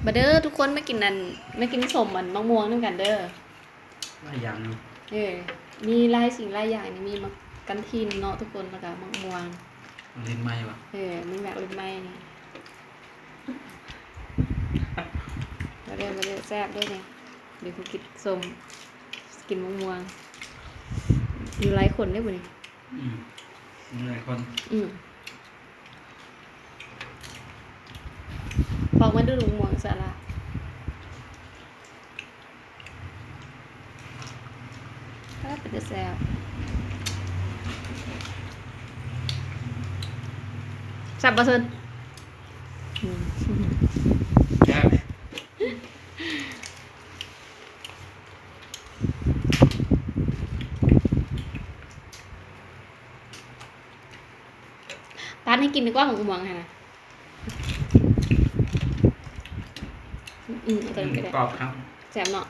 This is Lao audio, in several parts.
ມາເດີທຸກຄົນ ມາກິນອັນ ມາກິນສົ້ມອັນໝາກມ່ວງນຳກັນເດີ. ຫຼາຍຢ່າງຢູ່ ເອີ ມີຫຼາຍສິ່ງຫຼາຍຢ່າງນີ້ ມີໝາກກະທິນເນາະທຸກຄົນ ແລ້ວກະໝາກມ່ວງ ເຫຼັ້ນໄມ້ວະ ເອີ ມີໝາກເຫຼັ້ນໄມ້ນີ້ ມາເດີ ມາເດີ ແຊບເດີນີ້. ດຽວຄືກິນສົ້ມ ກິນໝາກມ່ວງ ຢູ່ຫຼາຍຄົນເດ້ມື້ນີ້. ອືມ ຫຼາຍຄົນ ອືມ ປອກມາດູ ມ່ວງສາລະ ເອີ ເປັນຕາແຊບ ແຊບບໍ່ເຊີນ? ອືມ ແຊບ. ປາດໃຫ້ກິນດີກວ່າ ໝາກມ່ວງຫັ້ນນະ ອືມ ເອົາຕົວນັ້ນກໍໄດ້ ກອບຄັກ ແຊບເນາະ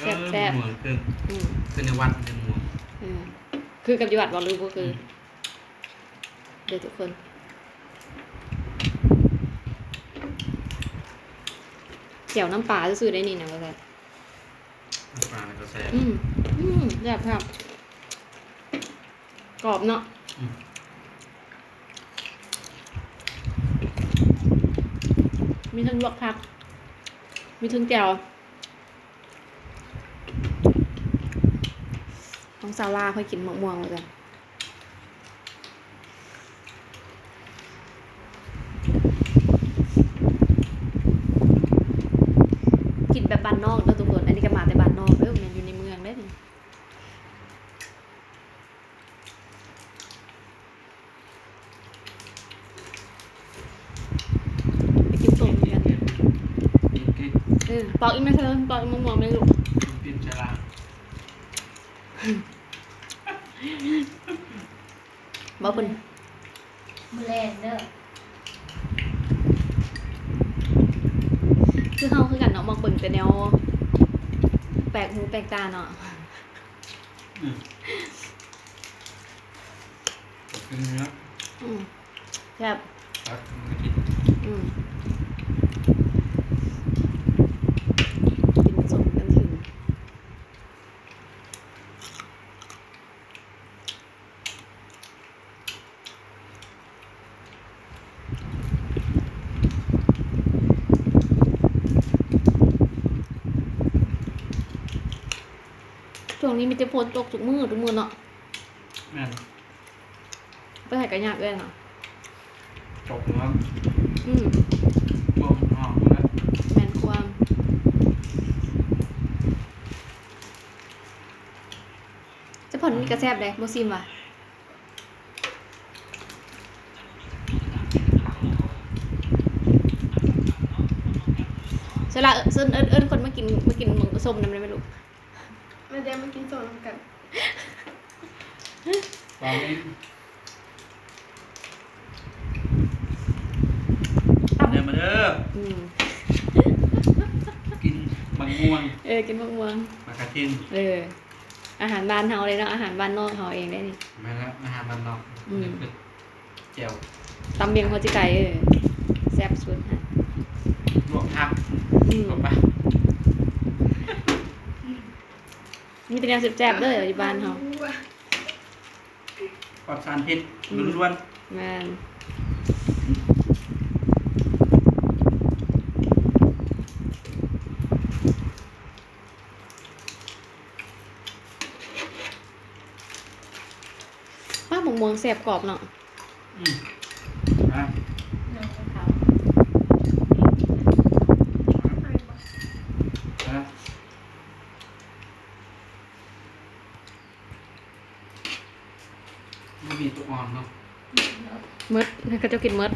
ແຊບໆ ເອີ ໝາກມ່ວງຄື ອືມ ຄືໃນວັດ ໝາກມ່ວງ ເອີ ຄືກັບຢູ່ວັດບໍ່ ຫຼືບໍ່ຄື? ອືມ ເດີທຸກຄົນ ແຈ່ວນ້ຳປາຊື່ໆ ໄດ້ນີ້ນະ ວ່າຊັ້ນ ນ້ຳປານີ້ກໍແຊບ ອືມ ອືມ ແຊບໆ ກອບເນາະ ອືມ ມີທັງລວກຜັກ ມີທັງແຈ່ວ. ນ້ອງສາວລາຂ້ອຍກິນໝາກມ່ວງວ່າຊັ້ນ ກິນແບບບ້ານນອກເດີທຸກຄົນ ອັນນີ້ກໍມາແຕ່ບ້ານນອກເດີ ບໍ່ແມ່ນຢູ່ໃນເມືອງເດ້ນີ້. ໄປກິນສົ້ມນຳກັນ ເອີ ປອກອີກແມ່ເທີ ປອກອີກໝາກມ່ວງແມ່ລູກ ກິນໃສ່ລາ ບໍ່ເພິ່ນ ມື້ແລງເດີ ຄືເຮົາຄືກັນເນາະ ມັກເບິ່ງແຕ່ແນວແປກຫູແປກຕາເນາະ. ອືມ ກິນເນາະ ອືມ ແຊບ ແຊບ ອືມ ກິນສົ້ມກັນເຖິງ. ຊ່ວງນີ້ມີແຕ່ຝົນຕົກທຸກມື້ ທຸກມື້ເນາະ ແມ່ນ ໄປໃສກໍຍາກເອື້ອຍເນາະ ຕົກເນາະ ອືມ ຕົກເນາະ ແມ່ນຄວາມ ແຕ່ເພິ່ນນີ້ກໍແຊບເດ້ ບໍ່ຊີມຫວາ? ສະລະ ເອີ້ນ ເອີ້ນ ເອີ້ນຄົນມາກິນ ມາກິນໝາກສົ້ມນຳໄດ້ໄໝລູກ? ມາເດີ ມາກິນສົ້ມນຳກັນ ຕຳ ມາເດີ ມາເດີ ອືມ ກິນໝາກມ່ວງ ເອີ ກິນໝາກມ່ວງ ໝາກກະທິນ ເອີ ອາຫານບ້ານເຮົາເດ້ເນາະ ອາຫານບ້ານນອກເຮົາເອງເດ້ນີ້ ແມ່ນແລ້ວ ອາຫານບ້ານນອກ ອືມ ແຈ່ວ ຕຳບຽງຫົວຈີໄກ່ ເອີ ແຊບສຸດຫັ້ນ ລວກຜັກ ອືມ ລວກຜັກ ມີແຕ່ແນວແຊບໆ ເດີ ຢູ່ບ້ານເຮົາ. ປອດສານພິດ ອືມ ລ້ວນໆ ແມ່ນ ປ້າ ໝາກມ່ວງແຊບກອບເນາະ ອືມ ນະ ບໍ່ມີຕົວອ່ອນເນາະ ໝົດ ເຂົາເຈົ້າກິນໝົດ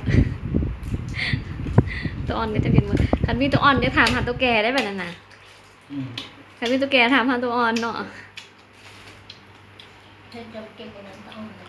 ຕົວອ່ອນເຂົາເຈົ້າກິນໝົດ ຄັນມີຕົວອ່ອນຈະຖາມຫາຕົວແກ່ໄດ້ບາດນັ້ນນະ ອືມ ຄັນມີຕົວແກ່ຖາມຫາຕົວອ່ອນເນາະ ເຮັດຈັງເກັບໄວ້ນຳຕົວອ່ອນນະ